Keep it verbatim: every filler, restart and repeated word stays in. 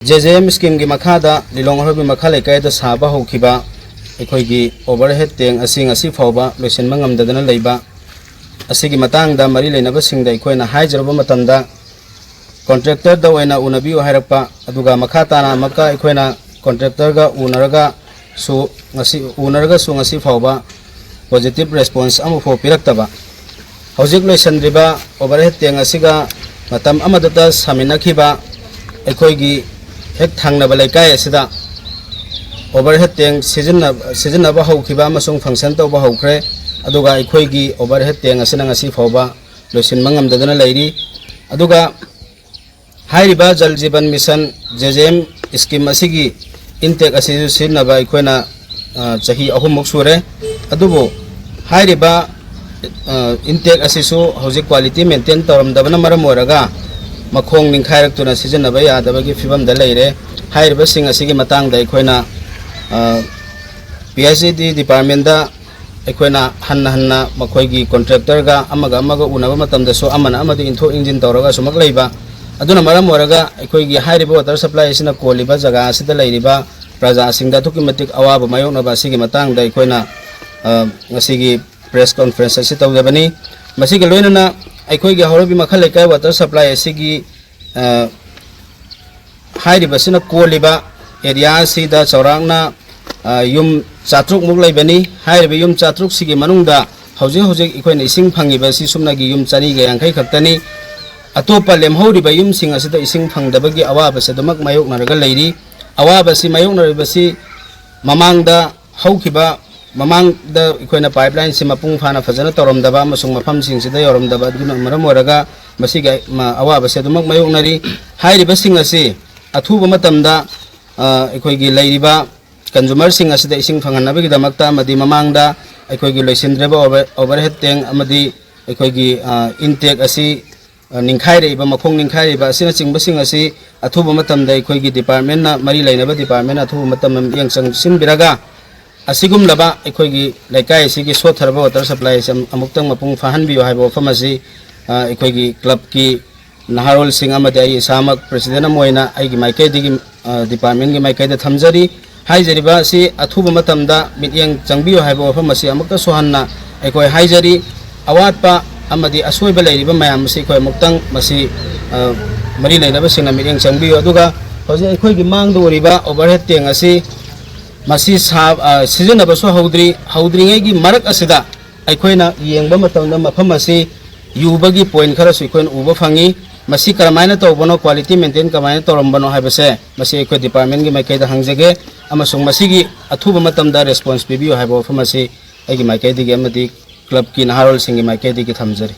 J J M ꯁ꯭ꯀꯤꯝꯒꯤ ꯃꯈꯥꯗ ꯂꯤꯂꯣꯡ ꯍꯔꯣꯏꯕꯤ ꯃꯈꯥ ꯂꯩꯀꯥꯏꯗ ꯁꯥꯕ ꯍꯧꯈꯤꯕ ꯑꯩꯈꯣꯏꯒꯤ ꯑꯣꯚꯔꯍꯦꯗ ꯇꯦꯡ ꯑꯁꯤ ꯉꯁꯤ ꯐꯥꯎꯕ ꯂꯣꯏꯁꯤꯟꯕ ꯉꯝꯗꯗꯅ ꯂꯩꯕ ꯑꯁꯤꯒꯤ ꯃꯇꯥꯡꯗ ꯃꯔꯤ ꯂꯩꯅꯕꯁꯤꯡꯗ ꯑꯩꯈꯣꯏꯅ ꯍꯥꯏꯖꯔꯨꯕ ꯃꯇꯝꯗ, ꯀꯣꯟꯇ꯭ꯔꯦꯛꯇꯔꯗ ꯑꯣꯏꯅ ꯎꯅꯕꯤꯌꯨ ꯍꯥꯏꯔꯛꯄ, ꯑꯗꯨꯒ ꯃꯈꯥ ꯇꯥꯅ ꯑꯃꯨꯛꯀ ꯑꯩꯈꯣꯏꯅ ꯀꯣꯟꯇ꯭ꯔꯦꯛꯇꯔꯒ ꯎꯅꯔꯒꯁꯨ ꯉꯁꯤ, ꯎꯅꯔꯒꯁꯨ ꯉꯁꯤ ꯐꯥꯎꯕ ꯄꯣꯖꯤꯇꯤꯚ ꯔꯦꯁꯄꯣꯟꯁ ꯑꯃꯐꯥꯎ ꯄꯤꯔꯛꯇꯕ꯫ ꯍꯧꯖꯤꯛ ꯂꯣꯏꯁꯤꯟꯗ꯭ꯔꯤꯕ ꯑꯣꯚꯔꯍꯦꯗ ꯇꯦꯡ ꯑꯁꯤꯒ ꯃꯇꯝ ꯑꯃꯗꯇ ꯁꯥꯃꯤꯟꯅꯈꯤꯕ ꯑꯩꯈꯣꯏꯒꯤ ꯍꯦꯛ ꯊꯪꯅꯕ ꯂꯩꯀꯥꯏ ꯑꯁꯤꯗ ꯑꯣꯚꯔꯍꯦꯗ ꯇꯦꯡ ꯁꯤꯖꯤꯟꯅ-, ꯁꯤꯖꯤꯟꯅꯕ ꯍꯧꯈꯤꯕ ꯑꯃꯁꯨꯡ ꯐꯪꯁꯟ ꯇꯧꯕ ꯍꯧꯈ꯭ꯔꯦ, ꯑꯗꯨꯒ ꯑꯩꯈꯣꯏꯒꯤ ꯑꯣꯚꯔꯍꯦꯗ ꯇꯦꯡ ꯑꯁꯤꯅ ꯉꯁꯤ ꯐꯥꯎꯕ ꯂꯣꯏꯁꯤꯟꯕ ꯉꯝꯗꯗꯨꯅ ꯂꯩꯔꯤ꯫ ꯑꯗꯨꯒ ꯍꯥꯏꯔꯤꯕ Jal Jeevan mission, J J M scheme ꯑꯁꯤꯒꯤ ꯏꯟꯇꯦꯛ ꯑꯁꯤꯁꯨ ꯁꯤꯖꯤꯟꯅꯕ ꯑꯩꯈꯣꯏꯅ, ꯑ, ꯆꯍꯤ ꯑꯍꯨꯝꯃꯨꯛ ꯁꯨꯔꯦ꯫ ꯑꯗꯨꯕꯨ ꯍꯥꯏꯔꯤꯕ, ꯑ, ꯏꯟꯇꯦꯛ ꯑꯁꯤꯁꯨ ꯍꯧꯖꯤꯛ ꯀ꯭ꯋꯥꯂꯤꯇꯤ ꯃꯦꯟꯇꯦꯟ ꯇꯧꯔꯝꯗꯕꯅ ꯃꯔꯝ ꯑꯣꯏꯔꯒ ꯃꯈꯣꯡ ꯅꯤꯡꯈꯥꯏꯔꯛꯇꯨꯅ ꯁꯤꯖꯤꯟꯅꯕ ꯌꯥꯗꯕꯒꯤ ꯐꯤꯕꯝꯗ ꯂꯩꯔꯦ꯫ ꯍꯥꯏꯔꯤꯕꯁꯤꯡ ꯑꯁꯤꯒꯤ ꯃꯇꯥꯡꯗ ꯑꯩꯈꯣꯏꯅ, ꯑ, ꯄꯤ ꯑꯩꯆ ꯏ ꯗꯤ ꯗꯤꯄꯥꯔꯠꯃꯦꯟꯗ ꯑꯩꯈꯣꯏꯅ ꯍꯟꯅ ꯍꯟꯅ ꯃꯈꯣꯏꯒꯤ ꯀꯣꯟꯇ꯭ꯔꯦꯛꯇꯔꯒ ꯑꯃꯒ ꯑꯃꯒ ꯎꯅꯕ ꯃꯇꯝꯗꯁꯨ ꯑꯃꯅ ꯑꯃꯗ ꯏꯟꯊꯣꯛ ꯏꯟꯁꯤꯟ ꯇꯧꯔꯒ ꯑꯁꯨꯃꯛ ꯂꯩꯕ꯫ ꯑꯗꯨꯅ ꯃꯔꯝ ꯑꯣꯏꯔꯒ ꯑꯩꯈꯣꯏꯒꯤ ꯍꯥꯏꯔꯤꯕ ꯋꯥꯇꯔ ꯁꯄ꯭ꯂꯥꯏ ꯑꯁꯤꯅ ꯀꯣꯜꯂꯤꯕ ꯖꯒꯥ ꯑꯁꯤꯗ ꯂꯩꯔꯤꯕ ꯄ꯭ꯔꯖꯥꯁꯤꯡꯗ ꯑꯗꯨꯛꯀꯤ ꯃꯇꯤꯛ ꯑꯋꯥꯕ ꯃꯥꯌꯣꯛꯅꯕ ꯑꯁꯤꯒꯤ ꯃꯇꯥꯡꯗ ꯑꯩꯈꯣꯏꯅ, ꯑ, ꯉꯁꯤꯒꯤ ꯄ꯭ꯔꯦꯁ ꯀꯣꯟꯐ꯭ꯔꯦꯟꯁ ꯑꯁꯤ ꯇꯧꯖꯕꯅꯤ꯫ ꯃꯁꯤꯒ ꯂꯣꯏꯅꯅ ꯑꯩꯈꯣꯏꯒꯤ ꯍꯧꯔꯩꯕꯤ ꯃꯈꯜ ꯂꯩꯀꯥꯏ ꯋꯥꯇꯔ ꯁꯄ꯭ꯂꯥꯏ ꯑꯁꯤꯒꯤ, ꯑ, ꯍꯥꯏꯔꯤꯕꯁꯤꯅ ꯀꯣꯜꯂꯤꯕ ꯑꯦꯔꯤꯌꯥ ꯑꯁꯤꯗ ꯆꯥꯎꯔꯥꯛꯅ, ꯑ, ꯌꯨꯝ ꯆꯥꯇ꯭ꯔꯨꯛꯃꯨꯛ ꯂꯩꯕꯅꯤ꯫ ꯍꯥꯏꯔꯤꯕ ꯌꯨꯝ ꯆꯥꯇ꯭ꯔꯨꯛꯁꯤꯒꯤ ꯃꯅꯨꯡꯗ ꯍꯧꯖꯤꯛ ꯍꯧꯖꯤꯛ ꯑꯩꯈꯣꯏꯅ ꯏꯁꯤꯡ ꯐꯪꯉꯤꯕ ꯑꯁꯤ ꯁꯨꯞꯅꯒꯤ ꯌꯨꯝ ꯆꯅꯤꯒ ꯌꯥꯡꯈꯩ ꯈꯛꯇꯅꯤ꯫ ꯑꯇꯣꯞꯄ ꯂꯦꯝꯍꯧꯔꯤꯕ ꯌꯨꯝꯁꯤꯡ ꯑꯁꯤꯗ ꯏꯁꯤꯡ ꯐꯪꯗꯕꯒꯤ ꯑꯋꯥꯕꯁꯤ ꯑꯗꯨꯃꯛ ꯃꯥꯌꯣꯛꯅꯔꯒ ꯂꯩꯔꯤ꯫ ꯑꯋꯥꯕꯁꯤ ꯃꯥꯌꯣꯛꯅꯔꯤꯕꯁꯤ ꯃꯃꯥꯡꯗ ꯍꯧꯈꯤꯕ, ꯃꯃꯥꯡꯗ ꯑꯩꯈꯣꯏꯅ ꯄꯥꯏꯞꯂꯥꯏꯟꯁꯤ ꯃꯄꯨꯡ ꯐꯥꯅ ꯐꯖꯅ ꯇꯧꯔꯝꯗꯕ ꯑꯃꯁꯨꯡ ꯃꯐꯝꯁꯤꯡꯁꯤꯗ ꯌꯧꯔꯝꯗꯕ ꯑꯗꯨꯅ ꯃꯔꯝ ꯑꯣꯏꯔꯒ ꯃꯁꯤꯒꯤ, ꯃ-, ꯑꯋꯥꯕꯁꯤ ꯑꯗꯨꯃꯛ ꯃꯥꯌꯣꯛꯅꯔꯤ꯫ ꯍꯥꯏꯔꯤꯕꯁꯤꯡ ꯑꯁꯤ ꯑꯊꯨꯕ ꯃꯇꯝꯗ, ꯑ, ꯑꯩꯈꯣꯏꯒꯤ ꯂꯩꯔꯤꯕ ꯀꯟꯖꯨꯃꯔꯁꯤꯡ ꯑꯁꯤꯗ ꯏꯁꯤꯡ ꯐꯪꯍꯟꯅꯕꯒꯤꯗꯃꯛꯇ ꯑꯃꯗꯤ ꯃꯃꯥꯡꯗ ꯑꯩꯈꯣꯏꯒꯤ ꯂꯣꯏꯁꯤꯟꯗ꯭ꯔꯤꯕ ꯑꯣꯚꯔ-, ꯑꯣꯚꯔꯍꯦꯗ ꯇꯦꯡ ꯑꯃꯗꯤ ꯑꯩꯈꯣꯏꯒꯤ, ꯑ, ꯏꯟꯇꯦꯛ ꯑꯁꯤ, ꯑ, ꯅꯤꯡꯈꯥꯏꯔꯛꯏꯕ, ꯃꯈꯣꯡ ꯅꯤꯡꯈꯥꯏꯔꯛꯏꯕ ꯑꯁꯤꯅꯆꯤꯡꯕꯁꯤꯡ ꯑꯁꯤ ꯑꯊꯨꯕ ꯃꯇꯝꯗ ꯑꯩꯈꯣꯏꯒꯤ ꯗꯤꯄꯥꯔꯠꯃꯦꯟꯅ, ꯃꯔꯤ ꯂꯩꯅꯕ ꯗꯤꯄꯥꯔꯠꯃꯦꯟꯅ ꯑꯊꯨꯕ ꯃꯇꯝꯗ ꯃꯤꯠꯌꯦꯡ ꯆꯪꯁꯤꯟꯕꯤꯔꯒ ꯑꯁꯤꯒꯨꯝꯂꯕ ꯑꯩꯈꯣꯏꯒꯤ ꯂꯩꯀꯥꯏ ꯑꯁꯤꯒꯤ ꯁꯣꯠꯊꯔꯕ ꯋꯥꯇꯔ ꯁꯄ꯭ꯂꯥꯏ ꯑꯁꯤ ꯑꯃꯨꯛꯇꯪ ꯃꯄꯨꯡ ꯐꯥꯍꯟꯕꯤꯌꯨ ꯍꯥꯏꯕ ꯋꯥꯐꯝ ꯑꯁꯤ, ꯑ, ꯑꯩꯈꯣꯏꯒꯤ ꯀ꯭ꯂꯕꯀꯤ ꯅꯍꯥꯔꯣꯜꯁꯤꯡ ꯑꯃꯗꯤ ꯑꯩ ꯏꯁꯥꯃꯛ ꯄ꯭ꯔꯦꯁꯤꯗꯦꯟ ꯑꯃ ꯑꯣꯏꯅ ꯑꯩꯒꯤ ꯃꯥꯏꯀꯩꯗꯒꯤ, ꯑ, ꯗꯤꯄꯥꯔꯠꯃꯦꯟꯒꯤ ꯃꯥꯏꯀꯩꯗ ꯊꯝꯖꯔꯤ꯫ ꯍꯥꯏꯖꯔꯤꯕ ꯑꯁꯤ ꯑꯊꯨꯕ ꯃꯇꯝꯗ ꯃꯤꯠꯌꯦꯡ ꯆꯪꯕꯤꯌꯨ ꯍꯥꯏꯕ ꯋꯥꯐꯝ ꯑꯁꯤ ꯑꯃꯨꯛꯀꯁꯨ ꯍꯟꯅ ꯑꯩꯈꯣꯏ ꯍꯥꯏꯖꯔꯤ꯫ ꯑꯋꯥꯠꯄ ꯑꯃꯗꯤ ꯑꯁꯣꯏꯕ ꯂꯩꯔꯤꯕ ꯃꯌꯥꯝ ꯑꯁꯤ ꯑꯩꯈꯣꯏ ꯑꯃꯨꯛꯇꯪ ꯃꯁꯤ, ꯑ, ꯃꯔꯤ ꯂꯩꯅꯕꯁꯤꯡꯅ ꯃꯤꯠꯌꯦꯡ ꯆꯪꯕꯤꯌꯨ꯫ ꯑꯗꯨꯒ ꯍꯧꯖꯤꯛ ꯑꯩꯈꯣꯏꯒꯤ ꯃꯥꯡꯗ ꯎꯔꯤꯕ overhead tank ꯑꯁꯤ ꯃꯁꯤ ꯁꯥ-, ꯑ, ꯁꯤꯖꯤꯟꯅꯕꯁꯨ ꯍꯧꯗ꯭ꯔꯤ, ꯍꯧꯗ꯭ꯔꯤꯉꯩꯒꯤ ꯃꯔꯛ ꯑꯁꯤꯗ ꯑꯩꯈꯣꯏꯅ ꯌꯦꯡꯕ ꯃꯇꯝꯗ ꯃꯐꯝ ꯑꯁꯤ ꯌꯨꯕꯒꯤ point ꯈꯔꯁꯨ ꯑꯩꯈꯣꯏꯅ ꯎꯕ ꯐꯪꯉꯤ꯫ ꯃꯁꯤ ꯀꯔꯝꯍꯥꯏꯅ ꯇꯧꯕꯅꯣ, quality maintain ꯀꯃꯥꯏꯅ ꯇꯧꯔꯝꯕꯅꯣ ꯍꯥꯏꯕꯁꯦ ꯃꯁꯤ ꯑꯩꯈꯣꯏ ꯗꯤꯄꯥꯔꯠꯃꯦꯟꯒꯤ ꯃꯥꯏꯀꯩꯗ ꯍꯪꯖꯒꯦ, ꯑꯃꯁꯨꯡ ꯃꯁꯤꯒꯤ ꯑꯊꯨꯕ ꯃꯇꯝꯗ response ꯄꯤꯕꯤꯌꯨ ꯍꯥꯏꯕ ꯋꯥꯐꯝ ꯑꯁꯤ ꯑꯩꯒꯤ ꯃꯥꯏꯀꯩꯗꯒꯤ ꯑꯃꯗꯤ ꯀ꯭ꯂꯕꯀꯤ ꯅꯍꯥꯔꯣꯜꯁꯤꯡꯒꯤ ꯃꯥꯏꯀꯩꯗꯒꯤ ꯊꯝꯖꯔꯤ꯫